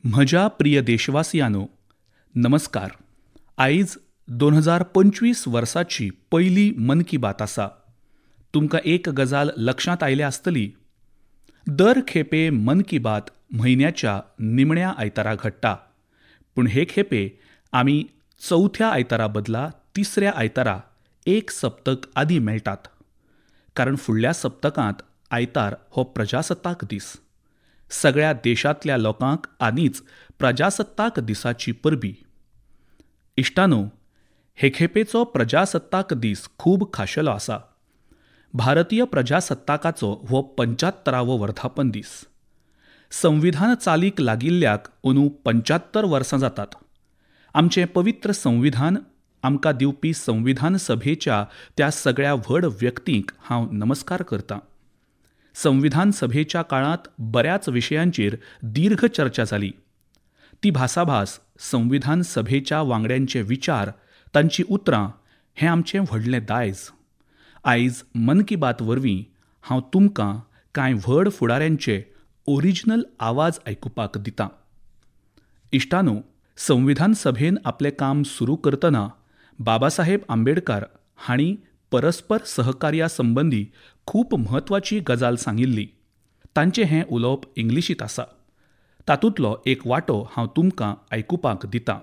म्हज्या प्रिय देशवासियांनो, नमस्कार. आयज 2025 वर्साची पयली मन की बात आसा. तुमकां एक गजाल लक्षांत आयल्या आसतली. दर खेपे मन की बात म्हयन्याच्या निमण्या आयतारा घडटा, पूण हे खेपे आमी चवथ्या आयतारा बदला तिसऱ्या आयतारा एक सप्तक आदीं मेळटात, कारण फुडल्या सप्तकांत आयतार हो प्रजासत्ताक दीस. सगळ्या देशांतल्या लोकांक आनीच प्रजासत्ताक दिसाची परबी. इश्टानो, हे खेपेचो प्रजासत्ताक दीस खूब खाशेलो आसा. भारतीय प्रजासत्ताकाचो हो 75वो वर्धापन दीस. संविधान चालीक लागिल्ल्याक अंदू 75 वर्सां जातात. आमचें पवित्र संविधान आमकां दिवपी संविधान सभेच्या त्या सगळ्या व्हड व्यक्तींक हांव नमस्कार करतां. संविधान सभेच्या काळांत बऱ्याच विशयांचेर दीर्घ चर्चा जाली. ती भासाभास, संविधान सभेच्या वांगड्यांचे विचार, तांची उतरां हें आमचें व्हडलें दायज. आयज मन की बात वरवीं हांव तुमकां कांय व्हड फुडाऱ्यांचे ओरिजिनल आवाज आयकुपाक दितां. इश्टानो, संविधान सभेन आपलें काम सुरू करतना बाबासाहेब आंबेडकर हांणी परस्पर सहकार्या संबंदी खूब म्हत्वाची गजाल सांगिल्ली. तांचें हें उलोवप इंग्लिशींत आसा. तातूंतलो एक वांटो हांव तुमकां आयकुपाक दितां.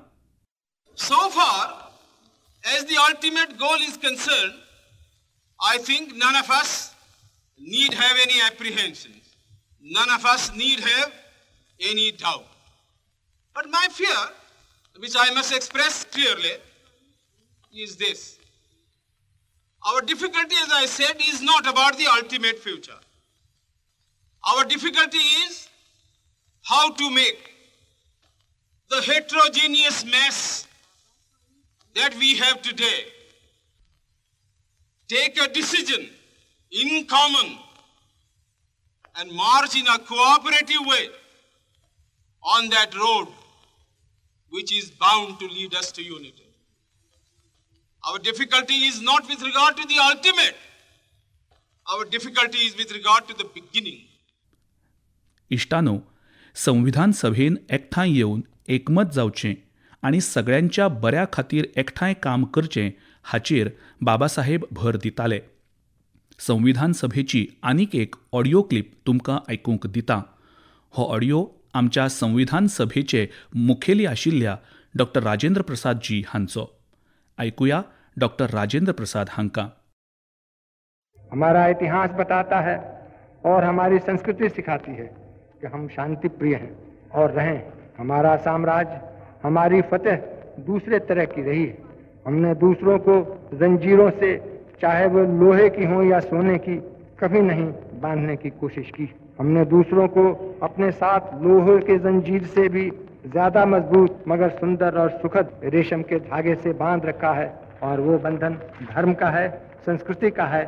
So far as the ultimate goal is concerned, I think none of us need have any apprehensions. None of us need have any doubt. But my fear, which I must express clearly, is this. Our difficulty, as I said, is not about the ultimate future. Our difficulty is how to make the heterogeneous mess that we have today take a decision in common and march in a cooperative way on that road which is bound to lead us to unity. Our difficulty is not with regard to the ultimate. Our difficulty is with regard to the beginning. इश्टानो, संविधान सभेन एकठांय येवन एकमत जावचें आनी सगळ्यांच्या बऱ्या खातीर एकठांय काम करचें हाचेर बाबासाहेब भर दिताले. संविधान सभेची आनीक एक ऑडियो क्लिप तुमकां आयकूंक दिता. हो ऑडियो आमच्या संविधान सभेचे मुखेली आशिल्ल्या डॉक्टर राजेंद्र प्रसाद जी हांचो. आयकुया डॉक्टर राजेंद्र प्रसाद हांकां. हमारा इतिहास बताता है और हमारी संस्कृति सिखाती है कि हम शांति प्रिय हैं और रहें. हमारा साम्राज्य, हमारी फतेह दूसरे तरह की रही है. हमने दूसरों को जंजीरों से, चाहे वो लोहे की हों या सोने की, कभी नहीं बांधने की कोशिश की. हमने दूसरों को अपने साथ लोहे के जंजीर से भी ज्यादा मजबूत मगर सुंदर और सुखद रेशम के धागे से बांध रखा है, और वो बंधन धर्म का है, संस्कृति का है,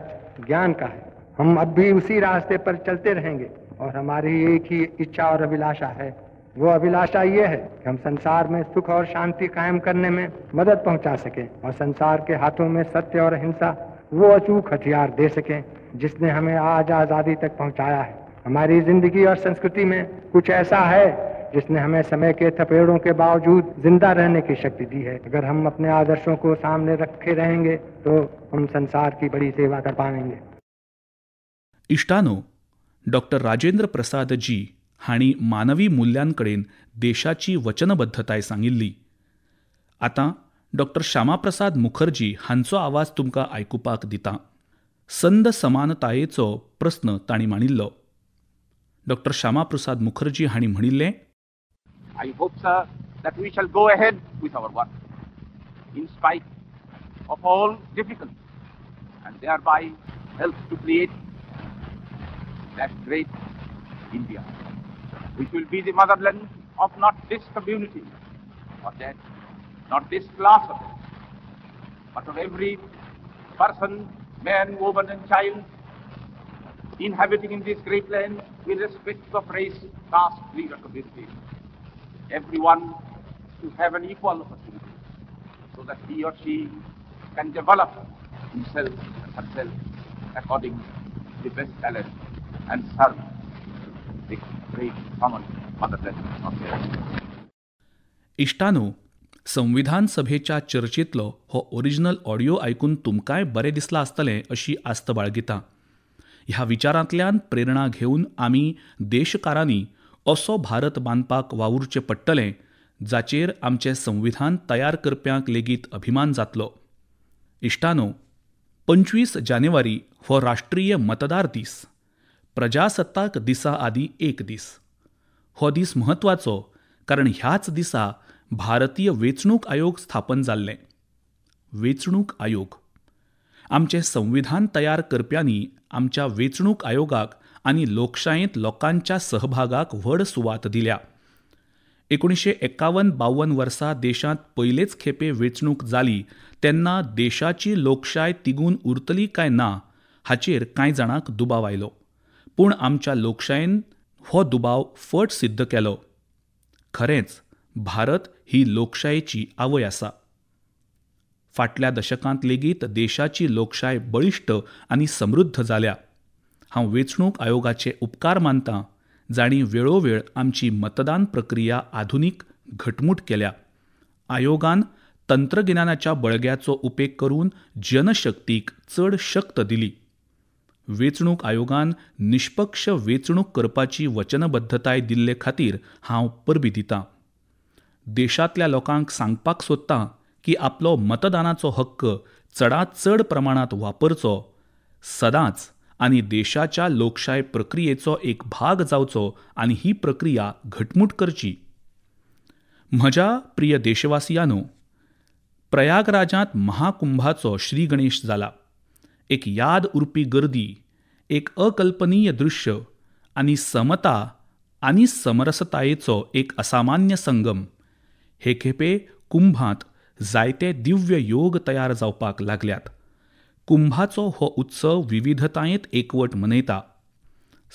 ज्ञान का है. हम अब भी उसी रास्ते पर चलते रहेंगे और हमारी एक ही इच्छा और अभिलाषा है. वो अभिलाषा ये है कि हम संसार में सुख और शांति कायम करने में मदद पहुंचा सकें और संसार के हाथों में सत्य और अहिंसा वो अचूक हथियार दे सकें जिसने हमें आज आज़ादी तक पहुंचाया है. हमारी जिंदगी और संस्कृति में कुछ ऐसा है जिसने हमें समय के थपेड़ों के बावजूद जिंदा रहने की शक्ति दी है. अगर हम अपने आदर्शों को सामने रखे रहेंगे तो हम संसार की बड़ी सेवा कर पाएंगे. इश्टानो, डॉक्टर राजेंद्र प्रसाद जी हांणी मानवी मुल्यांकडेन देशाची वचनबद्धताय सांगिल्ली. आतां डॉक्टर श्यामाप्रसाद मुखर्जी हांचो आवाज तुमकां आयकुपाक दिता. संद समानतायेचो प्रस्न तांणी मांडिल्लो. डॉक्टर श्यामाप्रसाद मुखर्जी हांणी म्हणिल्लें, I hope, sir, that we shall go ahead with our work in spite of all difficulties and thereby help to create that great India, which will be the motherland of not this community or that, not this class of it, but of every person, man, woman and child inhabiting in this great land, irrespective of race, caste, creed or community. Everyone to have an equal opportunity so that he or she can develop himself and herself according to the best talent and serve the great common motherland of the earth. इश्टानो, संविधान सभेच्या चर्चेंतलो हो original audio आयकून तुमकांय बरें दिसलां आसतलें अशी आस्त बाळगिता. ह्या विचारांतल्यान प्रेरणा घेवन आमी देशकारांनी असो भारत बांदपाक वावुरचें पडटलें जाचेर आमचें संविधान तयार करप्यांक लेगीत अभिमान जातलो. इश्टानो, 25 जानेवारी हो राष्ट्रीय मतदार दीस. प्रजासत्ताक दिसा आदीं एक दीस. हो दीस म्हत्वाचो कारण ह्याच दिसा भारतीय वेंचणूक आयोग स्थापन जाल्लें. वेंचणूक आयोग आमचें संविधान तयार करप्यांनी आमच्या वेंचणूक आयोगाक आनी लोकशायेंत लोकांच्या सहभागाक व्हड सुवात दिल्या. 1951-52 वर्सा देशांत पयलेच खेपे वेंचणूक जाली तेन्ना देशाची लोकशाय तिगून उरतली काय ना हाचेर कांय जाणांक दुबाव आयलो. पूण आमच्या लोकशायेन हो दुबाव फट सिद्ध केलो. खरेंच भारत ही लोकशायेची आवय आसा. फाटल्या दशकांत लेगीत देशाची लोकशाय बळिश्ट आनी समृद्ध जाल्या. हांव वेंचणूक आयोगाचे उपकार मानतां जांणी वेळोवेळ आमची मतदान प्रक्रिया आधुनीक घटमूट केल्या. आयोगान तंत्रगिन्यानाच्या बळग्याचो उपेग करून जनशक्तीक चड शक्त दिली. वेंचणूक आयोगान निष्पक्ष वेंचणूक करपाची वचनबद्धताय दिल्ले खातीर हांव परबीं दितां. देशांतल्या लोकांक सांगपाक सोदतां की आपलो मतदानाचो हक्क चडांत चड प्रमाणांत वापरचो सदांच आनी देशाच्या लोकशाय प्रक्रियेचो एक भाग जावचो आनी ही प्रक्रिया घटमूट करची. म्हज्या प्रिय देशवासियांनो, प्रयागराजांत महाकुंभाचो श्री गणेश जाला. एक याद उरपी गर्दी, एक अकल्पनीय दृश्य आनी समता आनी समरसतायेचो एक असामान्य संगम. हे खेपे कुंभांत जायते दिव्य योग तयार जावपाक लागल्यात. कुंभाचो हो उत्सव विविधतायेंत एकवट मनयता.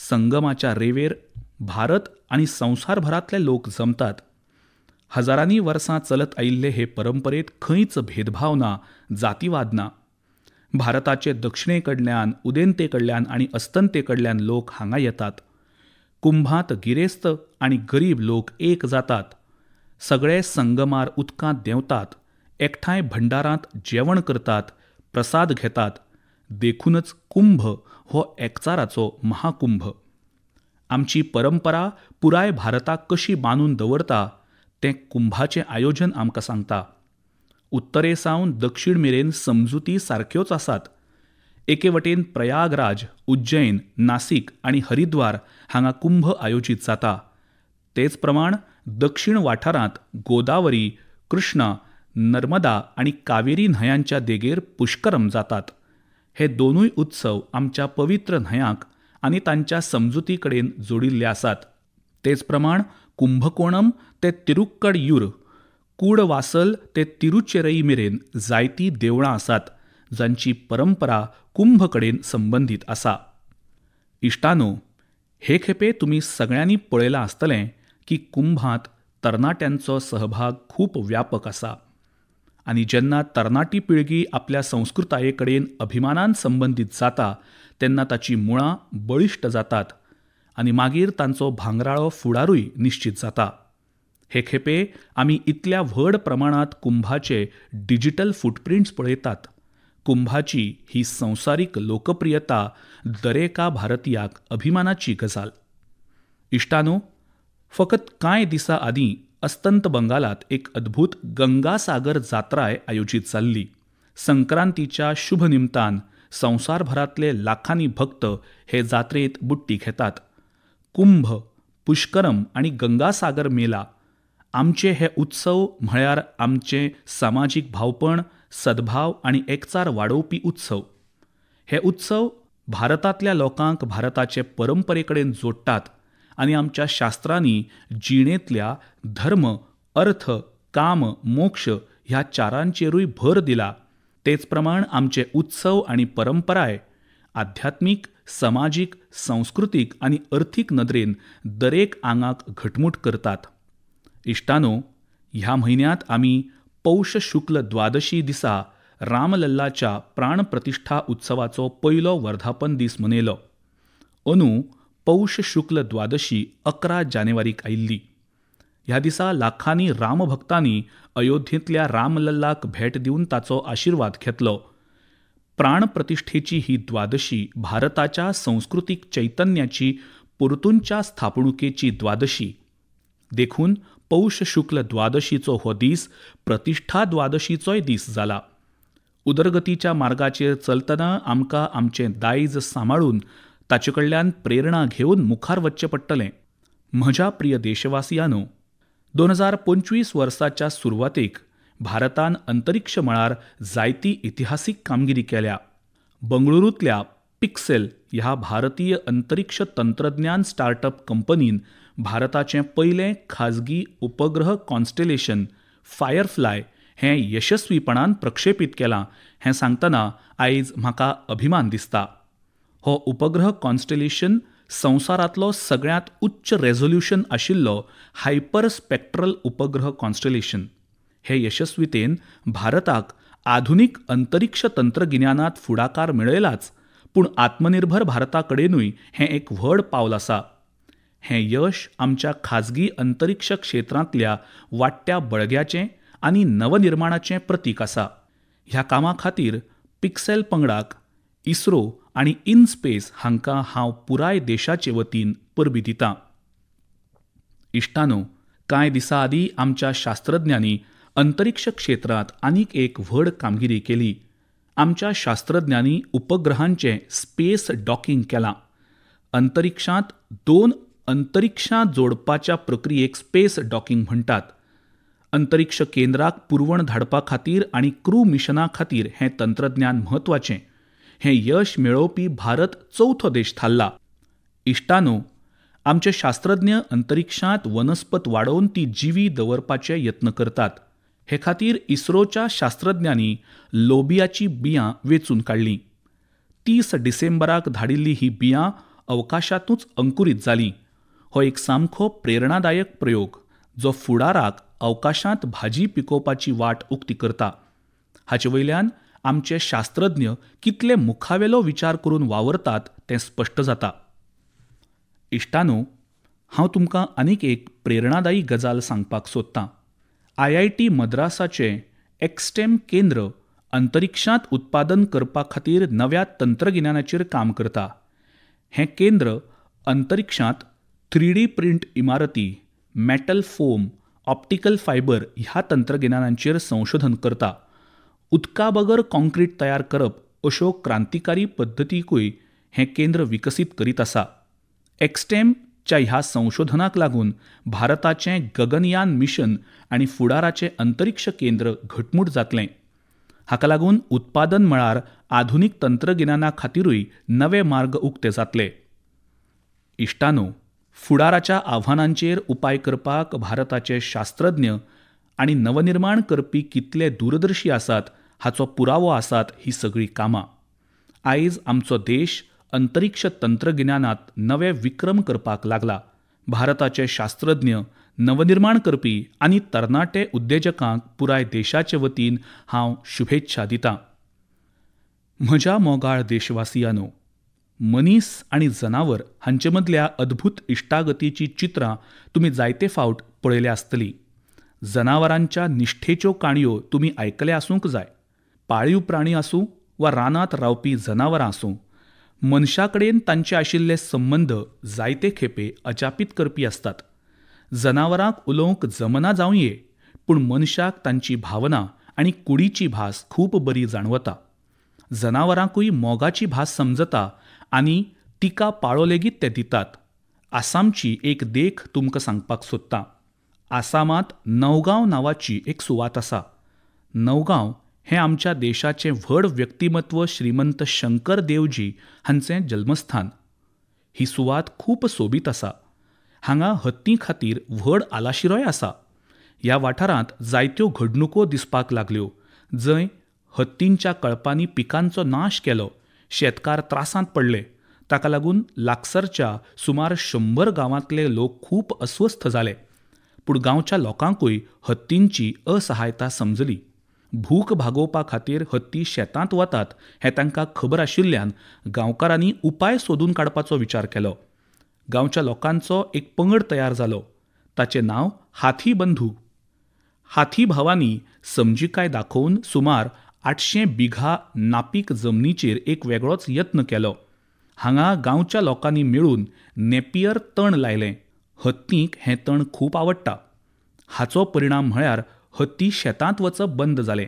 संगमाच्या रेवेर भारत आनी संवसारभरांतले लोक जमतात. हजारांनी वर्सां चलत आयिल्ले हे परंपरेंत खंयच भेदभाव ना, जातीवाद ना. भारताचे दक्षिणे कडल्यान, उदेंते कडल्यान आनी अस्तंते कडल्यान लोक हांगा येतात. कुंभांत गिरेस्त आनी गरीब लोक एक जातात. सगळे संगमार उदकांत देंवतात, एकठांय भंडारांत जेवण करतात, प्रसाद घेतात. देखूनच कुंभ हो एकचाराचो महाकुंभ. आमची परंपरा पुराय भारताक कशी बांदून दवरता तें कुंभाचें आयोजन आमकां सांगता. उत्तरे सावन दक्षिण मेरेन समजुती सारक्योच आसात. एके वटेन प्रयागराज, उज्जैन, नासिक आनी हरिद्वार हांगा कुंभ आयोजीत जाता. तेच प्रमाण दक्षिण वाठारांत गोदावरी, कृष्णा, नर्मदा आनी कावेरी न्हंयांच्या देगेर पुष्करम जातात. हे दोनूय उत्सव आमच्या पवित्र न्हंयांक आनी तांच्या समजुती कडेन जोडिल्ले आसात. तेच प्रमाण कुंभकोणम ते तिरुक्कडयूर, कूडवासल ते तिरुचेरई मेरेन जायतीं देवळां आसात जांची परंपरा कुंभ कडेन संबंदीत आसा. इश्टानो, हे खेपे तुमी सगळ्यांनी पळयलां आसतलें की कुंभांत तरणाट्यांचो सहभाग खूब व्यापक आसा. आनी जेन्ना तरणाटी पिळगी आपल्या संस्कृताये कडेन अभिमानान संबंदीत जाता तेन्ना ताची मुळां बळिश्ट जातात आनी मागीर तांचो भांगराळो फुडारूय निश्चित जाता. हे खेपे आमी इतल्या व्हड प्रमाणांत कुंभाचे डिजिटल फुटप्रिंट्स पळयतात. कुंभाची ही संवसारीक लोकप्रियता दरेका भारतीयाक अभिमानाची गजाल. इश्टानो, फकत कांय दिसां आदीं अस्तंत बंगालांत एक अद्भूत गंगासागर जात्राय आयोजीत जाल्ली. संक्रांतीच्या शुभ निमतान संवसारभरांतले लाखांनी भक्त हे जात्रेंत बुट्टी घेतात. कुंभ, पुष्करम आनी गंगासागर मेला आमचे हे उत्सव म्हळ्यार आमचें सामाजीक भावपण, सद्भाव आनी एकचार वाडोवपी उत्सव. हे उत्सव भारतांतल्या लोकांक भारताचे परंपरे कडेन जोडटात आनी आमच्या शास्त्रांनी जिणेंतल्या धर्म, अर्थ, काम, मोक्ष ह्या चारांचेरूय भर दिला. तेच प्रमाण आमचे उत्सव आनी परंपराय आध्यात्मीक, समाजीक, संस्कृतीक आनी अर्थीक नदरेन दरेक आंगाक घटमूट करतात. इश्टानो, ह्या म्हयन्यांत आमी पौष शुक्ल द्वादशी दिसा रामलल्लाच्या प्राणप्रतिष्ठा उत्सवाचो पयलो वर्धापन दीस मनयलो. अंदू पौष शुक्ल द्वादशी 11 जानेवारीक आयिल्ली. ह्या दिसा लाखांनी रामभक्तांनी अयोध्येंतल्या रामलल्लाक भेट दिवन ताचो आशिर्वाद घेतलो. प्राणप्रतिष्ठेची ही द्वादशी भारताच्या संस्कृतीक चैतन्याची परतूनच्या स्थापणुकेची द्वादशी. देखून पौष शुक्ल द्वादशीचो हो दीस प्रतिष्ठा द्वादशीचोय दीस जाला. उदरगतीच्या मार्गाचेर चलतना आमकां आमचें दायज सांबाळून ताचे कडल्यान प्रेरणा घेवन मुखार वचचें पडटलें. म्हज्या प्रिय देशवासियांनो, 2025 वर्साच्या सुरवातेक भारतान अंतरिक्ष मळार जायती इतिहासीक कामगिरी केल्या. बंगळुरूंतल्या पिक्सेल ह्या भारतीय अंतरिक्ष तंत्रज्ञान स्टार्टअप कंपनीन भारताचें पयलें खाजगी उपग्रह कॉन्स्टेलेशन फायरफ्लाय हें यशस्वीपणान प्रक्षेपीत केलां हें सांगतना आयज म्हाका अभिमान दिसता. हो उपग्रह कॉन्स्टेलेशन संवसारांतलो सगळ्यांत उच्च रेझोल्युशन आशिल्लो हायपर स्पेक्ट्रल उपग्रह कॉन्स्टेलेशन. हे यशस्वीतेन भारताक आधुनीक अंतरिक्ष तंत्रगिन्यानांत फुडाकार मेळयलाच, पूण आत्मनिर्भर भारता कडेनूय हें एक व्हड पावल आसा. हें यश आमच्या खाजगी अंतरिक्ष क्षेत्रांतल्या वाडट्या बळग्याचें आनी नवनिर्माणाचें प्रतीक आसा. ह्या कामा खातीर पिक्सेल पंगडाक, इस्रो आनी इनस्पेस हांकां हांव पुराय देशाचे वतीन परबीं दितां. इश्टांनो, कांय दिसां आदीं आमच्या शास्त्रज्ञांनी अंतरिक्ष क्षेत्रांत आनीक एक व्हड कामगिरी केली. आमच्या शास्त्रज्ञांनी उपग्रहांचें स्पेस डॉकिंग केलां. अंतरिक्षांत 2 अंतरिक्षां जोडपाच्या प्रक्रियेक स्पेस डॉकिंग म्हणटात. अंतरिक्ष केंद्राक पुरवण धाडपा खातीर आनी क्रू मिशना खातीर हें तंत्रज्ञान म्हत्वाचें. हें यश मेळोवपी भारत चवथो देश थारला. इश्टांनो, आमचे शास्त्रज्ञ अंतरिक्षांत वनस्पत वाडोवन ती जिवी दवरपाचे यत्न करतात. हे खातीर इस्रोच्या शास्त्रज्ञांनी लोबियाची बियां वेंचून काडलीं. 30 डिसेंबराक धाडिल्ली ही बियां अवकाशांतूच अंकुरीत जालीं. हो एक सामको प्रेरणादायक प्रयोग जो फुडाराक अवकाशांत भाजी पिकोवपाची वाट उक्ती करता. हाचे वयल्यान आमचे शास्त्रज्ञ कितले मुखावेलो विचार करून वावरतात तें स्पश्ट जाता. इश्टांनो, हांव तुमकां आनीक एक प्रेरणादायी गजाल सांगपाक सोदतां. IIT मद्रासाचें एक्सटेम केंद्र अंतरिक्षांत उत्पादन करपा खातीर नव्या तंत्रगिन्यानाचेर काम करता. हें केंद्र अंतरिक्षांत 3D print इमारती, मेटल फोम, ऑप्टिकल फायबर ह्या तंत्रगिन्यानाचेर संशोधन करता. उदका बगर कॉन्क्रीट तयार करप अश्यो क्रांतिकारी पद्दतीकूय हें केंद्र विकसीत करीत आसा. एक्सटेमच्या ह्या संशोधनाक लागून भारताचें गगनयान मिशन आनी फुडाराचें अंतरिक्ष केंद्र घटमूट जातलें. हाका लागून उत्पादन मळार आधुनीक तंत्रगिन्याना खातीरूय नवे मार्ग उक्ते जातले. इश्टांनो, फुडाराच्या आव्हानांचेर उपाय करपाक भारताचे शास्त्रज्ञ आनी नवनिर्माण करपी कितले दूरदर्शी आसात हाचो पुरावो आसात ही सगळीं कामां. आयज आमचो देश अंतरिक्ष तंत्रगिन्यानांत नवे विक्रम करपाक लागला. भारताचे शास्त्रज्ञ, नवनिर्माण करपी आनी तरणाटे उद्देजकांक पुराय देशाचे वतीन हांव शुभेच्छा दितां. म्हज्या मोगाळ देशवासियांनो, मनीस आनी जनावर हांचे मदल्या अद्भुत इश्टागतीची चित्रां तुमी जायते फावट पळयल्या आसतलीं. जनावरांच्या निष्ठेच्यो काणयो तुमी आयकल्या आसूंक जाय. पाळीव प्राणी आसूं वा रानांत रावपी जनावरां आसूं, मनशा कडेन तांचे आशिल्ले संबंद जायते खेपे अजापीत करपी आसतात. जनावरांक उलोवंक जमना जावंये, पूण मनशाक तांची भावना आनी कुडीची भास खूब बरी जाणवता. जनावरांकूय मोगाची भास समजता आनी तिका पाळो लेगीत ते दितात. आसामची एक देख तुमकां सांगपाक सोदतां. आसामांत नवगांव नांवाची एक सुवात आसा. नवगांव हें आमच्या देशाचें व्हड व्यक्तिमत्व श्रीमंत शंकर देवजी हांचें जल्मस्थान. ही सुवात खूब सोबीत आसा. हांगा हत्ती खातीर व्हड आलाशिरोय आसा. ह्या वाठारांत जायत्यो घडणुको दिसपाक लागल्यो जंय हत्तींच्या कळपांनी पिकांचो नाश केलो, शेतकार त्रासांत पडले. ताका लागून लागसरच्या सुमार 100 गांवांतले लोक खूब अस्वस्थ जाले. पूण गांवच्या लोकांकूय हत्तींची असहायता समजली. भूक भागोवपा खातीर हत्ती शेतांत वतात हें तांकां खबर आशिल्ल्यान गांवकारांनी उपाय सोदून काडपाचो विचार केलो. गांवच्या लोकांचो एक पंगड तयार जालो. ताचें नांव हाथी बंधू. हाथी भावांनी समजिकाय दाखोवन सुमार 800 बिघा नापीक जमनीचेर एक वेगळोच यत्न केलो. हांगा गांवच्या लोकांनी मेळून नेपियर तण लायलें. हत्तींक हें तण खूब आवडटा. हाचो परिणाम म्हळ्यार हत्ती शेतांत वचप बंद जालें.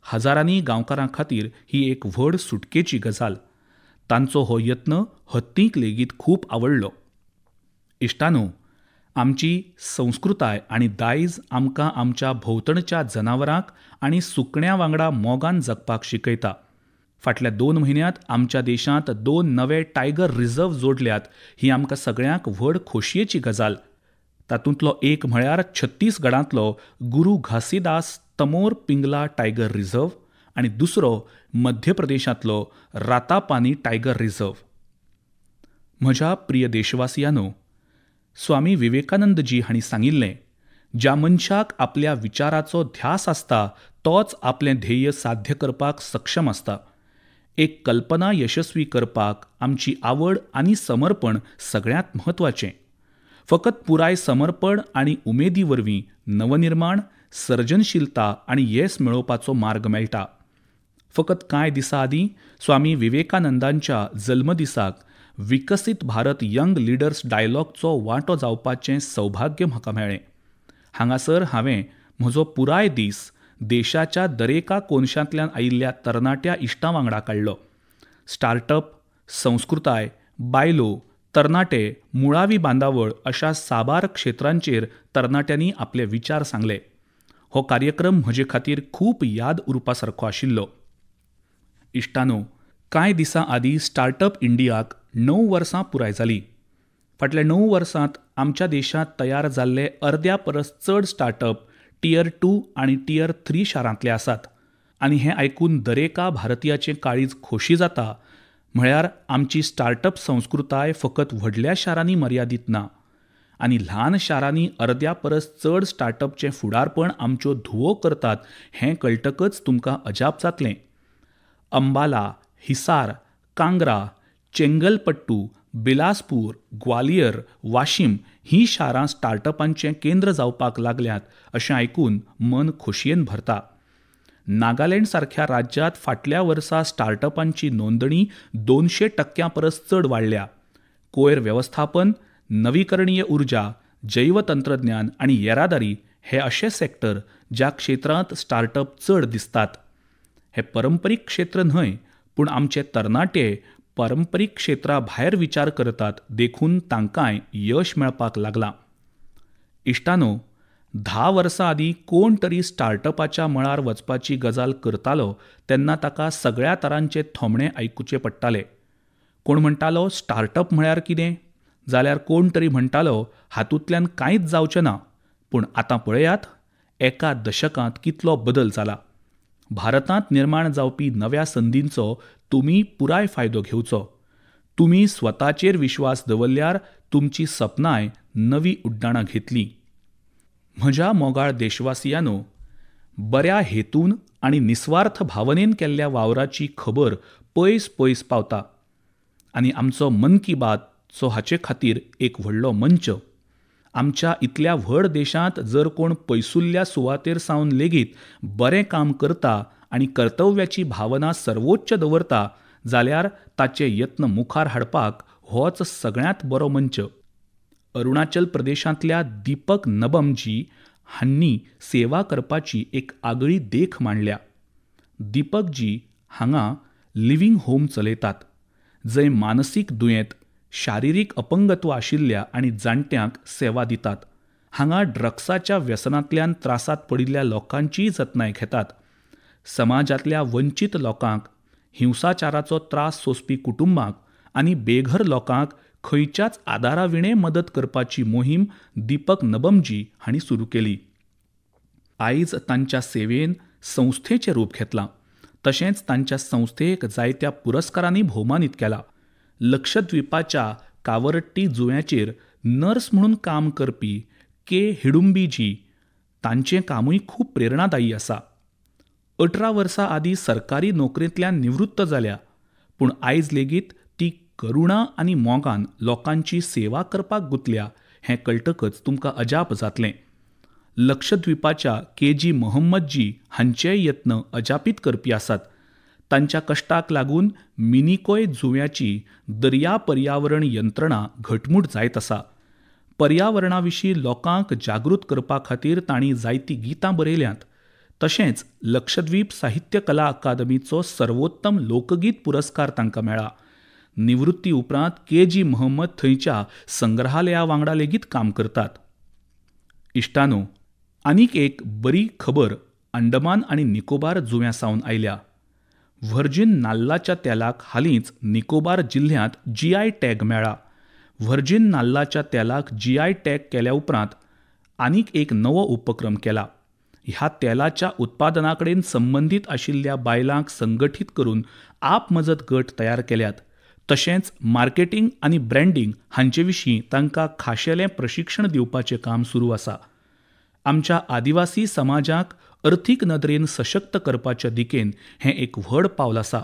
हजारांनी गांवकारां खातीर ही एक व्हड सुटकेची गजाल. तांचो हो यत्न हत्तींक लेगीत खूब आवडलो. इश्टानो, आमची संस्कृताय आनी दायज आमकां आमच्या भोंवतणच्या जनावरांक आनी सुकण्यां वांगडा मोगान जगपाक शिकयता. फाटल्या 2 म्हयन्यांत आमच्या देशांत 2 नवे टायगर रिझर्व जोडल्यात ही आमकां सगळ्यांक व्हड खोशयेची गजाल. तातूंतलो एक म्हळ्यार छत्तीसगडांतलो गुरू घासीदास तमोर पिंगला टायगर रिझर्व आनी दुसरो मध्य प्रदेशांतलो रातापानी टायगर रिझर्व. म्हज्या प्रिय देशवासियांनो, स्वामी विवेकानंदजी हांणी सांगिल्लें, ज्या मनशाक आपल्या विचाराचो ध्यास आसता तोच आपलें ध्येय साध्य करपाक सक्षम आसता. एक कल्पना यशस्वी करपाक आमची आवड आनी समर्पण सगळ्यांत म्हत्वाचें. फकत पुराय समर्पण आनी उमेदी वरवीं नवनिर्माण, सर्जनशीलता आनी येस मेळोवपाचो मार्ग मेळटा. फकत कांय दिसां आदीं स्वामी विवेकानंदांच्या जल्मदिसाक विकसीत भारत यंग लिडर्स डायलॉगचो वांटो जावपाचें सौभाग्य म्हाका मेळ्ळें. हांगासर हांवें म्हजो पुराय दीस देशाच्या दरेका कोनशांतल्यान आयिल्ल्या तरणाट्या इश्टां वांगडा काडलो. स्टार्टअप, संस्कृताय, बायलो, तरणाटे, मुळावी बांदावळ अशा साबार क्षेत्रांचेर तरणाट्यांनी आपले विचार सांगले. हो कार्यक्रम म्हजे खातीर खूब याद उरपा सारको आशिल्लो. इश्टानो, कांय दिसां आदीं स्टार्टअप इंडियाक 9 वर्सां पुराय जालीं. फाटल्या 9 वर्सांत आमच्या देशांत तयार जाल्ले अर्द्या परस चड स्टार्टअप टियर 2 आनी टियर 3 शारांतले आसात. आनी हें आयकून दरेका भारतीयाचें काळीज खोशी जाता. म्हळ्यार आमची स्टार्टअप संस्कृताय फकत व्हडल्या शारांनी मर्यादीत ना आनी ल्हान शारांनी अर्द्या परस चड स्टार्टअपचें फुडारपण आमच्यो धुवो करतात हें कळटकच तुमकां अजाप जातलें. अंबाला, हिसार, कांगरा, चेंगलपट्टू, बिलासपूर, ग्वालियर, वाशिम ही शारां स्टार्टअपांचें केंद्र जावपाक लागल्यात अशें आयकून मन खोशयेन भरता. नागालँड सारख्या राज्यांत फाटल्या वर्सा स्टार्टअपांची नोंदणी 200% परस चड वाडल्या. कोयर वेवस्थापन, नवीकरणीय ऊर्जा, जैवतंत्रज्ञान आनी येरादारी हे अशे सेक्टर ज्या क्षेत्रांत स्टार्टअप चड दिसतात. हे परंपरीक क्षेत्र न्हय, पूण आमचे तरणाटे परंपरीक क्षेत्रा भायर विचार करतात, देखून तांकांय यश मेळपाक लागलां. इश्टानो, 10 वर्सां आदीं कोण तरी स्टार्टअपाच्या मळार वचपाची गजाल करतालो तेन्ना ताका सगळ्या तरांचे थोमणे आयकुचे पडटाले. कोण म्हणटालो स्टार्टअप म्हळ्यार कितें, जाल्यार कोण तरी म्हणटालो हातूंतल्यान कांयच जावचें ना. पूण आतां पळयात, एका दशकांत कितलो बदल जाला. भारतांत निर्माण जावपी नव्या संदींचो तुमी पुराय फायदो घेवचो. तुमी स्वताचेर विश्वास दवरल्यार तुमची सपनांय नवी उड्डाणां घेतलीं. म्हज्या मोगाळ देशवासियांनो, बऱ्या हेतून आनी निस्वार्थ भावनेन केल्ल्या वावराची खबर पयस पयस पावता आनी आमचो मन की बात सो हाचे खातीर एक व्हडलो मंच. आमच्या इतल्या व्हड देशांत जर कोण पयसुल्ल्या सुवातेर सावन लेगीत बरें काम करता आनी कर्तव्याची भावना सर्वोच्च दवरता जाल्यार ताचे यत्न मुखार हाडपाक होच सगळ्यांत बरो मंच. अरुणाचल प्रदेशांतल्या दीपक नबमजी हांणी सेवा करपाची एक आगळी देख मांडल्या. दीपकजी हांगा लिव्हिंग होम चलयतात, जंय मानसीक दुयेंत, शारिरीक अपंगत्व आशिल्ल्या आनी जाणट्यांक सेवा दितात. हांगा ड्रग्साच्या व्यसनांतल्यान त्रासांत पडिल्ल्या लोकांचीय जतनाय घेतात. समाजांतल्या वंचीत लोकांक, हिंसाचाराचो त्रास सोंसपी कुटुंबांक आनी बेघर लोकांक खंयच्याच आदारा विणें मदत करपाची मोहीम दीपक नबमजी हांणी सुरू केली. आयज तांच्या सेवेन संस्थेचें रूप घेतलां. तशेंच तांच्या संस्थेक जायत्या पुरस्कारांनी भोवमानीत केला. लक्षद्वीपाच्या कावरट्टी जुंव्याचेर नर्स म्हणून काम करपी के हिडुंबीजी तांचें कामूय खूब प्रेरणादायी आसा. 18 वर्सां आदीं सरकारी नोकरेंतल्यान निवृत्त जाल्या, पूण आयज लेगीत ती करुणा आनी मोगान लोकांची सेवा करपाक गुंतल्या हें कळटकच तुमकां अजाप जातलें. लक्षद्वीपाच्या के जी मोहम्मदजी हांचेय यत्न अजापीत करपी आसात. तांच्या कश्टाक लागून मिनिकोय जुंव्याची दर्या पर्यावरण यंत्रणा घटमूट जायत आसा. पर्यावरणा विशीं लोकांक जागृत करपा खातीर तांणी जायतीं गितां बरयल्यांत. तशेंच लक्षद्वीप साहित्य कला अकादमीचो सर्वोत्तम लोकगीत पुरस्कार तांकां मेळ्ळा. निवृत्ती उपरांत के जी मोहम्मद थंयच्या संग्रहालया वांगडा लेगीत काम करतात. इश्टानो, आनीक एक बरी खबर अंडमान आनी निकोबार जुंव्या सावन आयल्या. व्हर्जीन नाल्लाच्या तेलाक हालींच निकोबार जिल्ल्यांत जीआय टॅग मेळ्ळा. व्हर्जीन नाल्लाच्या तेलाक जीआय टॅग केल्या उपरांत आनीक एक नवो उपक्रम केला. ह्या तेलाच्या उत्पादना कडेन संबंदीत आशिल्ल्या बायलांक संगठीत करून आपमजत गट तयार केल्यात. तशेंच मार्केटींग आनी ब्रँडींग हांचे विशीं तांकां खाशेलें प्रशिक्षण दिवपाचें काम सुरू आसा. आमच्या आदिवासी समाजाक अर्थीक नदरेन सशक्त करपाच्या दिकेन हें एक व्हड पावल आसा.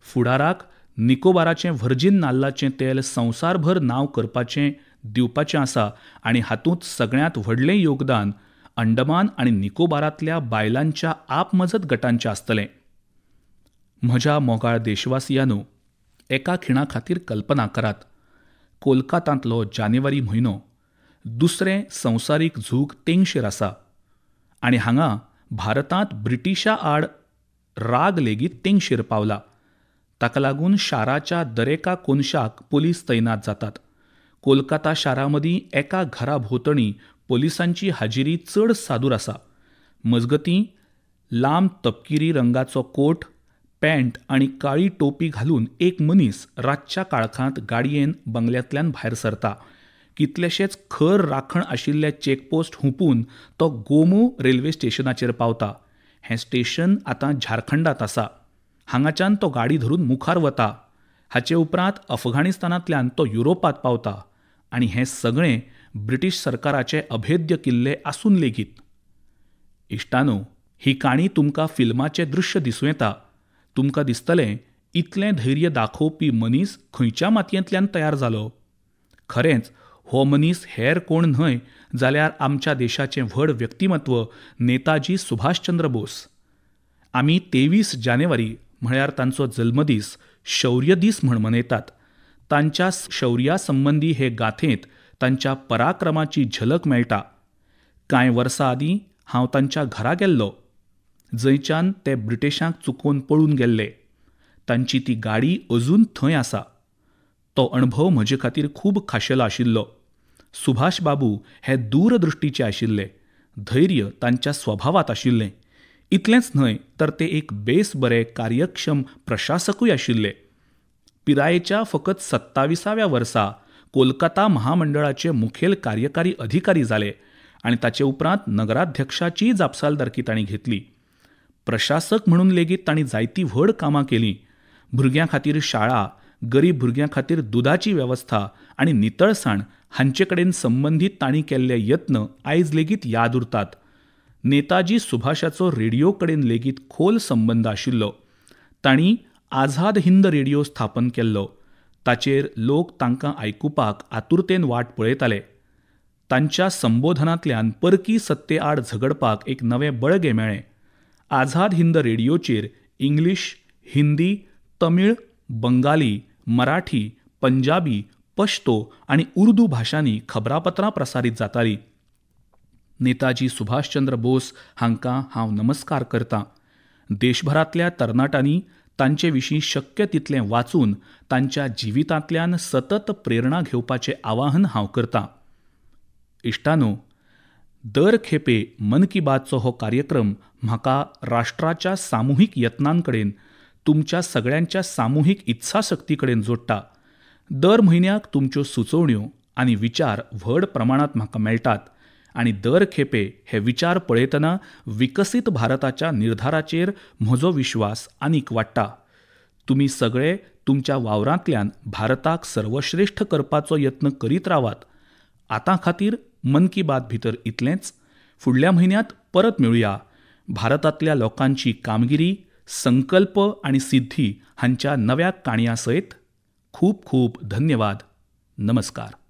फुडाराक निकोबाराचें व्हर्जीन नाल्लाचें तेल संवसारभर नांव करपाचें दिवपाचें आसा आनी हातूंत सगळ्यांत व्हडलें योगदान अंडमान आनी निकोबारांतल्या बायलांच्या आपमजत गटांचें आसतलें. म्हज्या मोगाळ देशवासियांनो, एका खिणा खातीर कल्पना करात, कोलकातांतलो जानेवारी म्हयनो, दुसरें संवसारीक झूज तेंगशेर आसा आनी हांगा भारतांत ब्रिटिशा आड राग लेगीत तेंगशेर पावला. ताका लागून शाराच्या दरेका कोनशाक पोलीस तैनात जातात. कोलकाता शारा मदीं एका घरा भोंवतणी पोलिसांची हाजिरी चड सादूर आसा. मजगतीं लांब तपकिरी रंगाचो कोट, पॅन्ट आनी काळी टोपी घालून एक मनीस रातच्या काळखांत गाडयेन बंगल्यांतल्यान भायर सरता. कितलेशेच खर राखण आशिल्ले चेकपोस्ट हुंपून तो गोमो रेल्वे स्टेशनाचेर पावता. हें स्टेशन आतां झारखंडांत आसा. हांगाच्यान तो गाडी धरून मुखार वता. हाचे उपरांत अफगाणिस्तानांतल्यान तो युरोपांत पावता आनी हें सगळें ब्रिटीश सरकाराचे अभेद्य किल्ले आसून लेगीत. इश्टानो, ही काणी तुमकां फिल्माचें दृश्य दिसूं येता. तुमकां दिसतलें, इतलें धैर्य दाखोवपी मनीस खंयच्या मातयेंतल्यान तयार जालो? खरेंच हो मनीस हेर कोण न्हय जाल्यार आमच्या देशाचें व्हड व्यक्तिमत्व नेताजी सुभाषचंद्र बोस. आमी 23 जानेवारी म्हळ्यार तांचो जल्मदीस शौर्य दीस म्हण मनयतात. तांच्या शौर्या संबंदी हे गाथेंत तांच्या पराक्रमाची झलक मेळटा. कांय वर्सां आदीं हांव तांच्या घरा गेल्लो, जंयच्यान ते ब्रिटिशांक चुकोवन पळून गेल्ले. तांची ती गाडी अजून थंय आसा. तो अणभव म्हजे खातीर खूब खाशेलो आशिल्लो. सुभाष बाबू हे दूरदृश्टीचे आशिल्ले. धैर्य तांच्या स्वभावांत आशिल्लें. इतलेंच न्हय तर ते एक बेस बरे कार्यक्षम प्रशासकूय आशिल्ले. पिरायेच्या फकत 27व्या वर्सा कोलकाता महामंडळाचे मुखेल कार्यकारी अधिकारी जाले आनी ताचे उपरांत नगराध्यक्षाचीय जापसालदारकी तांणी घेतली. प्रशासक म्हणून लेगीत तांणी जायतीं व्हड कामां केलीं. भुरग्यां खातीर शाळा, गरीब भुरग्यां खातीर दुदाची वेवस्था आनी नितळसाण हांचे कडेन संबंदीत तांणी केल्ले यत्न आयज लेगीत याद उरतात. नेताजी सुभाषाचो रेडियो कडेन लेगीत खोल संबंद आशिल्लो. तांणी आझाद हिंद रेडियो स्थापन केल्लो. ताचेर लोक तांकां आयकुपाक आतुरतेन वाट पळयताले. तांच्या संबोधनांतल्यान परकी सत्ते आड झगडपाक एक नवें बळगें मेळ्ळें. आझाद हिंद रेडियोचेर इंग्लीश, हिंदी, तमिळ, बंगाली, मराठी, पंजाबी, पश्तो आनी उर्दू भाशांनी खबरापत्रां प्रसारीत जातालीं. नेताजी सुभाषचंद्र बोस हांकां हांव नमस्कार करतां. देशभरांतल्या तरणाट्यांनी तांचे विशीं शक्य तितलें वाचून तांच्या जिवितांतल्यान सतत प्रेरणा घेवपाचें आवाहन हांव करतां. इश्टानो, दर खेपे मन की बातचो हो कार्यक्रम म्हाका राष्ट्राच्या सामुहीक यत्नांकडेन, तुमच्या सगळ्यांच्या सामुहीक इत्साशक्ती कडेन जोडटा. दर म्हयन्याक तुमच्यो सुचोवण्यो आनी विचार व्हड प्रमाणांत म्हाका मेळटात आनी दर खेपे हे विचार पळयतना विकसीत भारताच्या निर्धाराचेर म्हजो विश्वास आनीक वाडटा. तुमी सगळे तुमच्या वावरांतल्यान भारताक सर्वश्रेष्ठ करपाचो यत्न करीत रावात. आतां खातीर मन की बात भितर इतलेंच. फुडल्या म्हयन्यांत परत मेळुया. भारतांतल्या लोकांची कामगिरी, संकल्प आनी सिद्धी हांच्या नव्या काणयां सयत. खूब खूब धन्यवाद. नमस्कार.